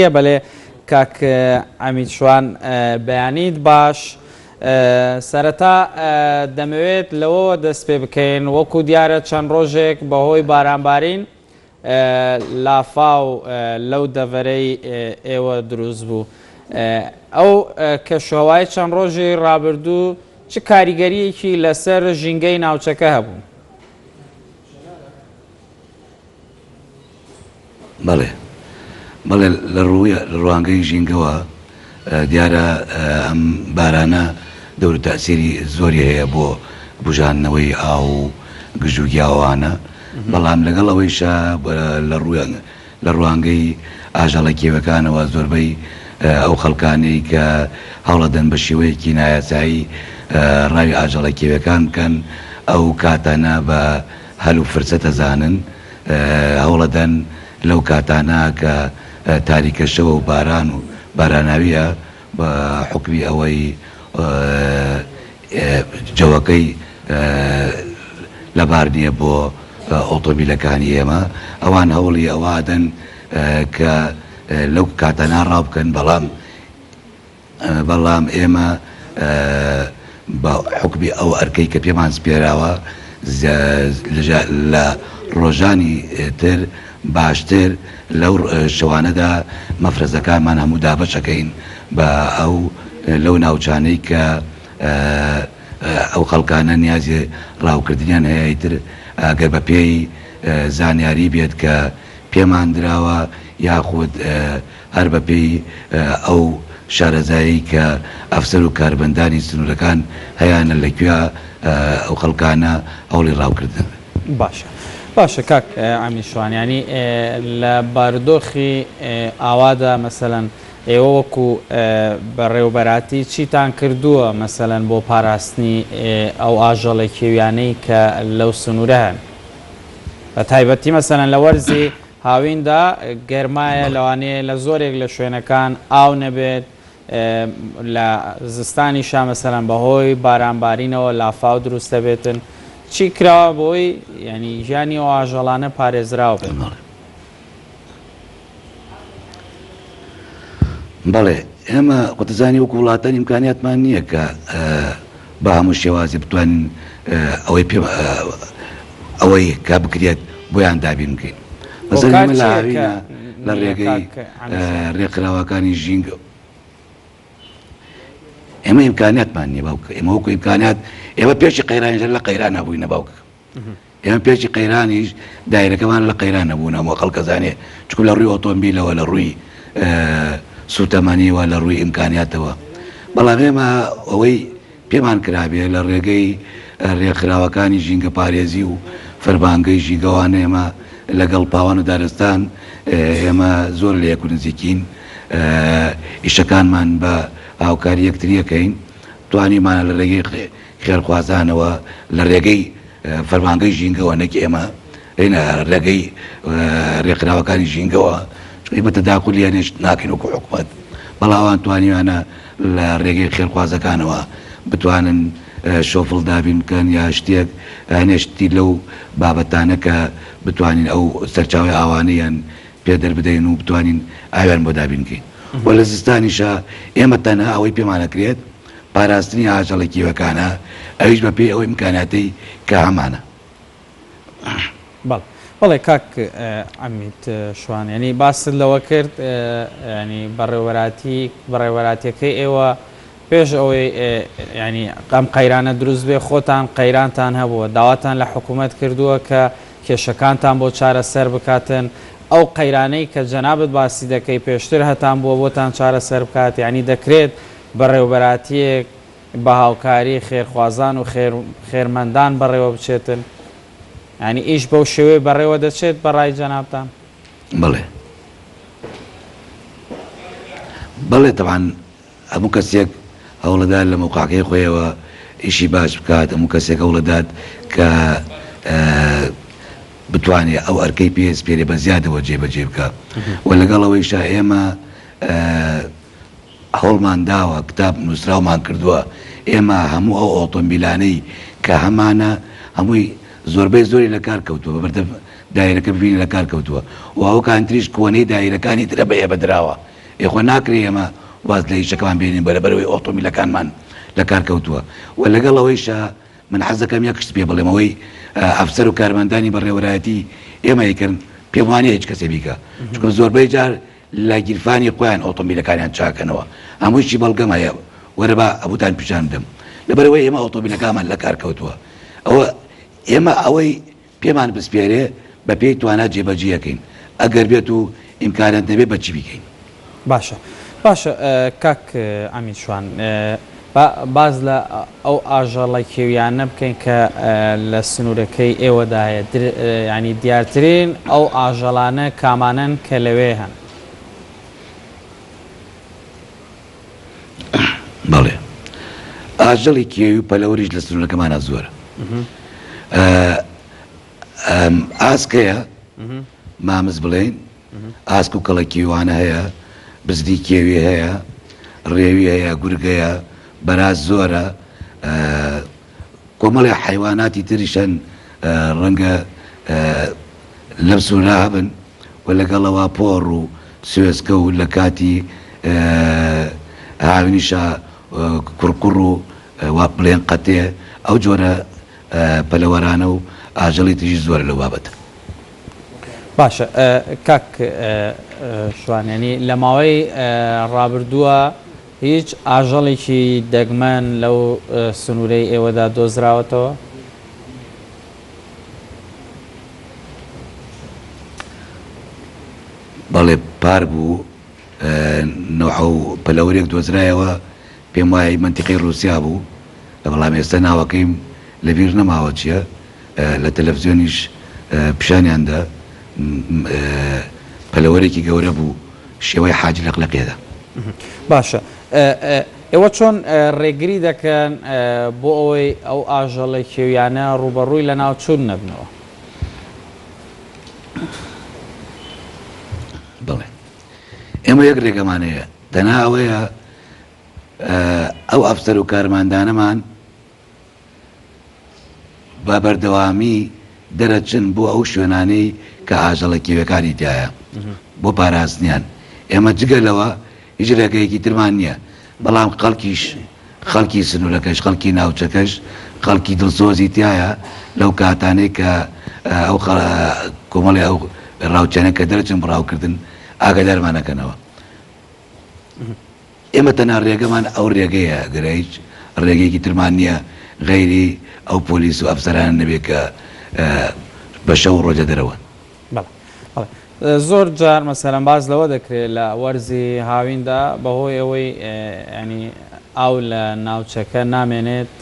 ە بەلێ کاک عەمید شوان بەیانیت باش سەرەتا دەمەوێت لەوەوە دەست پێ بکەین وەکو دیارە چەند ڕۆژێک بەهۆی بارانبارین لافاو لەو دەڤەرەی ئێوە دروست بوو ئەو کەشوهەوای چەند ڕۆژی ڕابردوو چ کاریگەریەکی لەسەر ژینگەی ناوچەکە هەبوو؟ بەڵێ بەڵێ لە ڕووی لە ڕوانگەی ژینگەوە دیارە ئەم بارانە دەور و تەئسیری زۆری هەیە بۆ بوژاندنەوەی ئاو و گژوگیا ئەوانە بەڵام لەگەڵ ئەوەیشا لە ڕووی لە ڕوانگەی ئاژەڵە کێوەکانەوە زۆربەی ئەو خەڵکانەی کە هەوڵەدەن بە شێوەیەکی نایاسایی ڕاوی ئاژەڵە کێوەکان بکەن ئەو کاتانە بە هەل و فرسەت ئەزانن هەوڵەدەن لەو کاتانە کە تاریکە شەوە و باران و باراناویە بە حوکمی ئەوەی جەوەکەی لەبار نیە بۆ ئۆتۆمبیلەکانی ئێمە ئەوان هەوڵی ئەوە ئەدەن کە لەو کاتانە ڕاوبکەن بەڵام بەڵام ئێمە بە حوکمی ئەو ئەرکەی کە پێمان سپێراوە لە ڕۆژانی تر باشتر لەو شەوانەدا مەفرەزەکانمان هەموو دابەش ئەکەین بە ئەو لەو ناوچانەی کە ئەو خەڵکانە نیازی ڕاوکردنیان هەیە ئیتر ئەگەر بە پێی زانیاری بێت کە پێمان دراوە یاخود هەر بە پێی ئەو شارەزایەی کە ئەفسەر و کارمەندانی سنوورەکان هەیانە لە کوێ ئەو خەڵکانە هەوڵی ڕاوکردن. باشە باشە کاک عەمید شوان یانی لە بارودۆخی ئاوادا مەسەلەن ئێوە وەکو بەڕێوبەراتی چیتان کردووە مەسەلەن بۆ پاراستنی ئەو ئاژەڵە کێویانەی کە لەو سنوورە هەن بە تایبەتی مەسەلەن لە وەرزی هاویندا گەرمایە لەوانەیە لە زۆرێک لە شوێنەکان ئاو نەبێت، لە زستانیشا مەسەلەن بەهۆی بارانبارینەوە لافاو دروست دەبێتن، چی کراوە بۆی یانی ژیانی ئەو ئاژەڵانە پارێزراو بێت؟ بەڵێ ئێمە خۆتەزانی وەکو وڵاتان ئیمکانیاتمان نییە کە بە هەموو شێوازی بتوانین ئەوەی پێ ئەوەی کە بکرێت بۆیان دابین بکەین مەسەلەن هۆکار ئێمە لە چییە کە هاوینە لە نییە ڕێگەی کاک عەمیشە؟ ڕێکخراوەکانی ژینگە ئێمە ئیمکانیاتمان نییە باوکە ئێمە وەکو ئیمکانیات ئێمە پێشی قەیرانیش هەر لە قەیرانە بووینە باوکە ئێمە پێشی قەیرانیش دایرەکەمان لە قەیران نەبوون هەموو خەڵک ئەزانێ چونکە لە ڕووی ئۆتۆمبیلەوە لە ڕووی سوتەمەنیوە لە ڕووی ئیمکانیاتەوە بەڵام ئێمە ئەوەی پێمان کرابێ لە ڕێگەی ڕێکخراوەکانی ژینگەپارێزی و فەرمانگەی ژینگەوان ئێمە لەگەڵ پاوان و دارستان ئێمە زۆر لە یەک و نزیکین ئیشەکانمان بە هاوکاری یەکتریەکەین توانیمانە لە ڕێگەی خێرخوازانەوە لە ڕێگەی فەرمانگەی ژینگەوە نەک ئێمە ڕێگەی ڕێکخراوەکانی ژینگەوە چونکە ئێمە تەداخولی هەنێ شت ناکەین وەکو حکومەت بەڵام ئەوان توانیویانە لە ڕێگەی خێرخوازەکانەوە بتوانن شۆفڵ دابین بکەن یا شتێک هەنێ شتی لەو بابەتانە کە بتوانین ئەو سەرچاوەی ئاوانەیان پێ دەربدەین و بتوانین ئاویان بۆ دابین بکەین و لە زستانیشا ئێمە تەنها ئەوەی پێمان ئەکرێت پاراستنی ئاژەڵە کێوەکانە ئەویش بە پێی ئەو ئیمکاناتەی کە هەمانە. بەڵێ بەڵێ کاک عەمید شوان یانی باست لەوە کرد یانی بەڕێوەبەراتی بەڕێوەبەراتیەکەی ئێوە پێش ئەوەی یانی ئەم قەیرانە دروست بێ خۆتان قەیرانتان هەبووە داواتان لە حکوومەت کردووە کە کێشەکانتان بۆ چارەسەر بکاتن ئەو قەیرانەی کە جەنابت باسی دەکەی پێشتر هەتان بووە بۆتان چارەسەر بکات یانی دەکرێت بەڕێوەبەراتیەک بە هاوکاری خێرخوازان و خێر خێرمەندان بەڕێوە بچێتن؟ یانی ئیش بەو شێوەیە بەڕێوە دەچێت بە ڕای جەنابتان؟ بەڵێ بەڵێ تەبعەن هەموو کەسێک هەوڵەدات لە مەوقعەکەی خۆیەوە ئیشی باش بکات هەموو کەسێک هەوڵەدات کە بتوانێ ئەو ئەرکەی پێ سپێرێ بە زیادەوە جێبەجێ بکا و لەگەڵ ئەوەیشا ئێمە هەوڵمان داوە کتاب نووسراومان کردووە، ئێمە هەموو ئەو ئۆتۆمبیلانەی کە هەمانە هەمووی زۆربەی زۆری لە کار کەوتووە، بە بەردەم دایرەکە ببینە لە کار کەوتووە و ئەوکان تریش کۆنەی دایرەکانی ترە بە ئێمە دراوە. ئێ خۆ ناکرێ ئێمە واز لە ئیشەکەمان بێنین بە لەبەرئەوەی ئۆتۆمیلەکانمان لە کار کەوتووە و لەگەڵ ئەوەیشا من حەز دەکەم یەک شت پێ بڵێم ئەوەی ئەفسەر و کارمەندانی بەڕێوەرایەتی ئێمە ئەیکەن پێم وانیە هیچ کەسێ بیکا چونکە زۆربەی جار لە گیرفانی خۆیان ئۆتۆمبیلەکانیان چاکەنەوە هەموویشی بەڵگەم هەیە وەرە با ئەبوتان پیشان بدەم لەبەرئەوەی ئێمە ئۆتۆمبیلەکانمان لە کار کەوتووە ئەوە ئێمە ئەوەی پێمان بسپێرێ بە پێی توانا جێبەجێی ئەکەین ئەگەر بێت و ئیمکانات نەبێ بە چی بیکەین؟ باشە باشە کاک عەمید شوان با باس لە ئەو ئاژەڵە کێویانە بکەین کە لە سنوورەکەی ئێوەدا هەیە یانی دیارترین ئەو ئاژەڵانە کامانەن کە لەوێ هەن؟ بەڵێ ئاژەڵی کێوی و پەلەوەریش لە سنوورەکەمانا زۆرە. ئاسک هەیە مامز بڵێین ئاسک و کەڵە کێوانە هەیە بزنی کێوی هەیە ڕێوی هەیە گورگ هەیە بەراز زۆرە کۆمەڵی حیواناتی تریش هەن ڕەنگە لەم سنوورا هەبن و لەگەڵەوە پۆڕ و سوێسکە و لە کاتی هاوینیشا کوڕکوڕ و وا بڵێن قەتێ ئەو جۆرە پەلەوەرانە و ئاژەڵی تریش زۆرە لەو بابەتە. باشە کاک شوان یانی لە ماوەی ڕابردووە هیچ ئاژەڵێکی دەگمەن لەو سنوورەی ئێوەدا دۆزراوەتەوە؟ بەڵێ پار بوو نەوعە و پەلەوەرێک دۆزرایەوە پێم وایە ئی مەنتیقەی ڕووسیا بوو بەڵام ئێستا ناوەکەیم لە بیر نەماوە چیە لە تەلەفزیۆنیش پیشانیان دا پەلەوەرێکی گەورە بوو شێوەی حاجی لەقلەقێدا. باشە ئێوە چۆن ڕێگری دەکەن بۆ ئەوەی ئەو ئاژەڵە کێویانە ڕووبەڕووی لەناوچوون نەبنەوە؟ بەڵێ ئێمە یەک ڕێگەمان هەیە تەنها ئەوەیە ئەو ئەفسەر و کارماندانەمان بە بەردەوامی دەرەچن بۆ ئەو شوێنانەی کە ئاژەڵە کێویەکانی تیایە بۆ پاراستنیان ئێمە جگە لەوە هیچ ڕێگەیەکی ترمان نییە بەڵام خەڵکیش خەڵکی سنوورەکەش خەڵکی ناوچەکەش خەڵکی دڵسۆزی تیایە لەو کاتانەی کە ئەو کۆمەڵی ئەو ڕاوچیانە کە دەرچن بۆ ڕاوکردن ئاگادارمان ئەکەنەوە. ئێمە تەنها ڕێگەمان ئەو ڕێگەیە گەر هیچ ڕێگەیەکی ترمان نییە غەیری ئەو پۆلیس و ئەفسەرانە نەبێت کە بە شەو و ڕۆژ لە دەرەوەن. بەڵێ بەڵێ زۆر جار مەسەلەن باس لەوە دەکرێت لە وەرزی هاویندا بەهۆی ئەوەی یانی ئاو لە ناوچەکە نامێنێت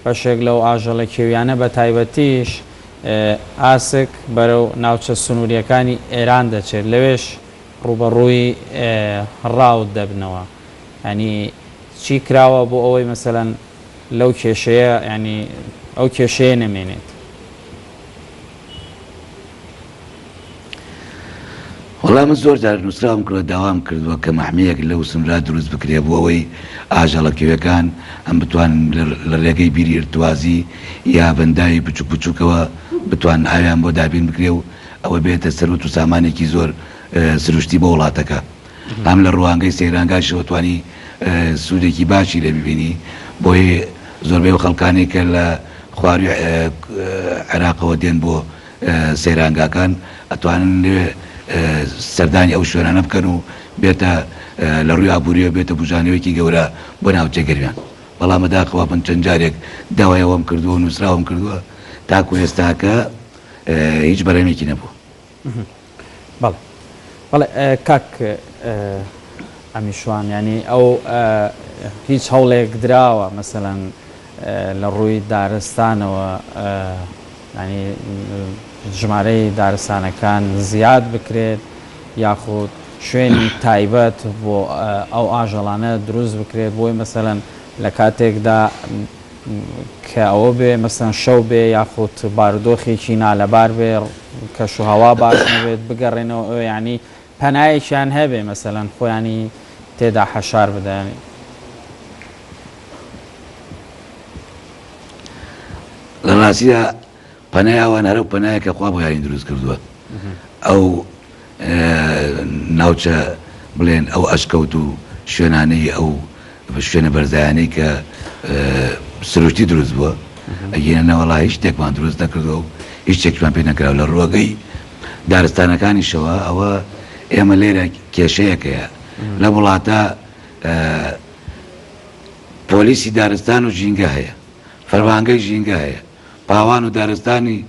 بەشێک لەو ئاژەڵە کێویانە بە تایبەتیش ئاسک بەرەو ناوچە سنوورییەکانی ئێران دەچێت لەوێش ڕووبەڕووی ڕاو دەبنەوە یانی چی کراوە بۆ ئەوەی مەسەلەن لەو کێشەیە یانی ئەو کێشەیە نەمێنێت؟ وەڵا من زۆر جار نووسراوم کردوە داوام کردوە کە مەحمیەک لەو سنورا دروست بکرێ بۆ ئەوەی ئاژەڵە کێویەکان هەم بتوانن لە رێگەی بیری ئرتوازی یا بەنداوی بچوک بچوکەوە بتوانن ئاویان بۆ دابین بکرێ و ئەوە بێتە سەروت و سامانێکی زۆر سروشتی بۆ وڵاتەکە هەم لە ڕوانگەی سەیرانگاشەوە توانی سوودێکی باشی لێ ببینی بۆیە زۆربەی ئەو خەڵکانەی کە لە خواروی عێراقەوە دێن بۆ سەیرانگاکان ئەتوانن لەوێ سەردانی ئەو شوێنانە بکەن و بێتە لە ڕووی ئابووریەوە بێتە بوژانەوەیەکی گەورە بۆ ناوچەی گەرمیان بەڵام بەداخەوە من چەند جارێک داوای ئەوەم کردووە و نووسراوم کردووە تاکو ئێستاکە هیچ بەرهەمێکی نەبووە. بەڵێ بەڵێ کاک ئەمیر شوان یانی ئەو هیچ هەوڵێک دراوە مەسەلەن لە ڕووی دارستانەوە ینی ژمارەی دارستانەکان زیاد بکرێت یاخود شوێنی تایبەت بۆ ئەو ئاژەڵانە دروست بکرێت بۆی مەسەلەن لە کاتێکدا کە ئەوە بێ مەسەن شەو بێ یاخود بارودۆخێکی نالەبار بێ کەش و هەوا باش نەبێت بگەڕێنەوە ئەوێ یانی پەنایەکیان هەبێ مەسەلەن خۆیانی تێدا حەشار بدەن. لە ڕاستیدا. پەنای ئەوان هەر ئەو پەنایە کە خوا بۆیانی دروست کردووە. ئەو ناوچە بڵێن ئەو ئەشکەوت و شوێنانەی ئەو شوێنە بەرزایانەی کە سروشتی دروست بووە ئەگینە نەوەڵا هیچ شتێکمان دروست نەکردووە و هیچ شتێکمان پێ نەکراوە لە ڕووەگەی دارستانەکانیشەوە ئەوە ئێمە لێرە کێشەیەک هەیە لەم وڵاتە پۆلیسی دارستان و ژینگە هەیە فەرمانگەی ژینگە هەیە پاوان و دارستانی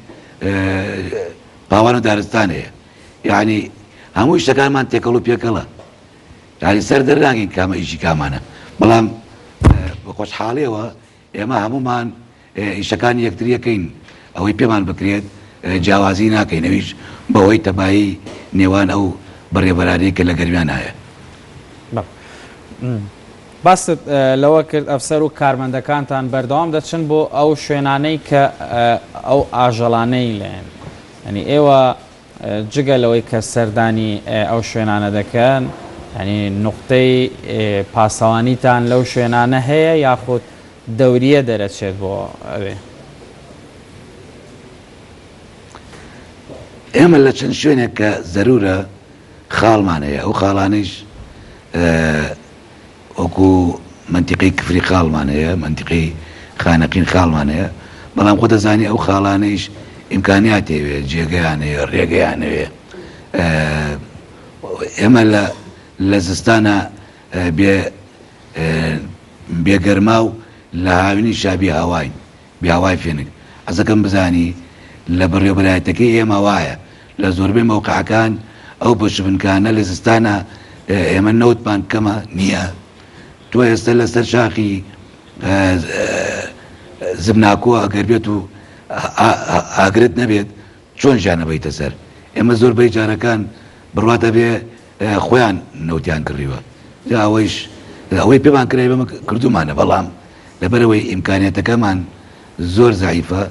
پاوان و دارستان هەیە یعنی هەموو شتەکانمان تێکەڵ و پێکەڵە یعنی سەر دەرناگەین کامە ئیشی کامانە بەڵام بە خۆشحاڵیەوە ئێمە هەموومان ئیشەکانی یەکتری ئەکەین ئەوەی پێمان بکرێت جیاوازی ناکەین ئەویش بەهۆی تەبایی نێوان ئەو بەڕێوەبەرانەی کە لە گەرمیان هەیە. باست لەوە کرد ئەفسەر و کارمەندەکانتان بەردەوام دەچن بۆ ئەو شوێنانەی کە ئەو ئاژەڵانەی لێن یانی ئێوە جگە لەوەی کە سەردانی ئەو شوێنانە دەکەن یانی نوقتەی پاسەوانیتان لەو شوێنانە هەیە یاخود دەوریە دەرەچێت بۆ ئەوێ؟ ئێمە لە چەند شوێنێک کە زەرورە خاڵمان هەیە ئەو خاڵانەیش وەکو مەنتیقەی کفری خاڵمان هەیە، مەنتیقەی خانەقین خاڵمان هەیە، بەڵام خۆت دەزانی ئەو خاڵانەیش ئیمکانیاتی ئەوێ، جێگەیان هەیە، ڕێگەیان ئەوێ. ئێمە لە لە زستانە بێ بێ گەرما و لە هاوینیشا بێ هەواین. بێ هەوای فێنک. حەزەکەم بزانی لە بەڕێوەبەرایەتەکەی ئێمە وایە لە زۆربەی مەوقعەکان ئەو بەشبنکانە لە زستانا ئێمە نەوتمان کەمە نییە تۆ ئێستا لەسەر شاخی زمناکۆ ئەگەر بێت و ئاگرت نەبێت چۆن ژیان ئەبەیتە سەر؟ ئێمە زۆر بەی جارەکان بڕوات ئەبێ خۆیان نەوتیان کڕیوە جا ئەوەیش ئەوەی پێمان کرای بەمە کردومانە بەڵام لەبەرئەوەی ئیمکانیەتەکەمان زۆر زەعیفە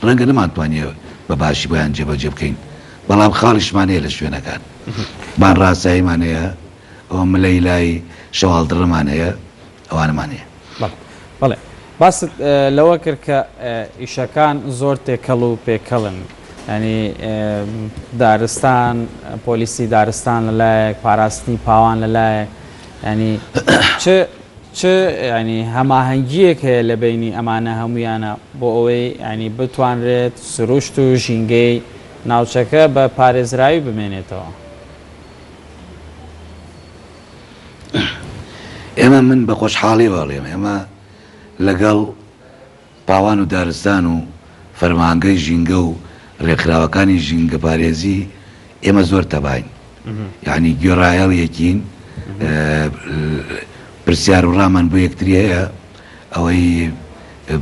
ڕەنگە نەمانتوانیە بە باشی بۆیان جێبەجێ بکەین بەڵام خاڵیشمان هەیە لە شوێنەکان بان ڕاساییمان هەیە ئەوە ملەی لای شەواڵدڕمان هەیە ئەوانەمان هەیە. بەڵێ بەڵێ باست لەوە کرد کە ئیشەکان زۆر تێکەڵ و پێکەڵن یانی دارستان پۆلیسی دارستان لەلایەک پاراستنی پاوان لەلایەک ینی چ چ ینی هەماهەنگیەک هەیە لە بینی ئەمانە هەمویانە بۆ ئەوەی ینی بتوانرێت سروشت و ژینگەی ناوچەکە بە پارێزراوی بمێنێتەوە. ئێمە من بە خۆشحاڵیەوە ئەڵێم ئێمە لەگەڵ پاوان و دارستان و فەرمانگەی ژینگە و ڕێکخراوەکانی ژینگەپارێزی ئێمە زۆر تەباین یعنی گوێڕایەڵ یەکین پرسیار و ڕامان بۆ یەکتری هەیە ئەوەی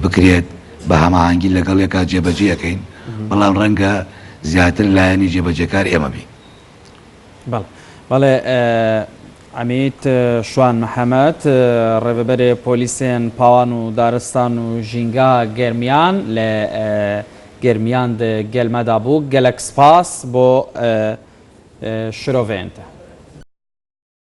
بکرێت بە هەماهەنگی لەگەڵ یەکا جێبەجێ ئەکەین بەڵام ڕەنگە زیاتر لایەنی جێبەجێکار ئێمە بین. بەڵێ بەڵێ عەمید شوان محەمەد ڕێڤەبەرێ پۆلیسێن پاوان و دارستان و ژینگا گەرمیان لە گەرمیان د گەلمەدا بوو گەلەک سپاس بۆ شرۆڤەیەن تە.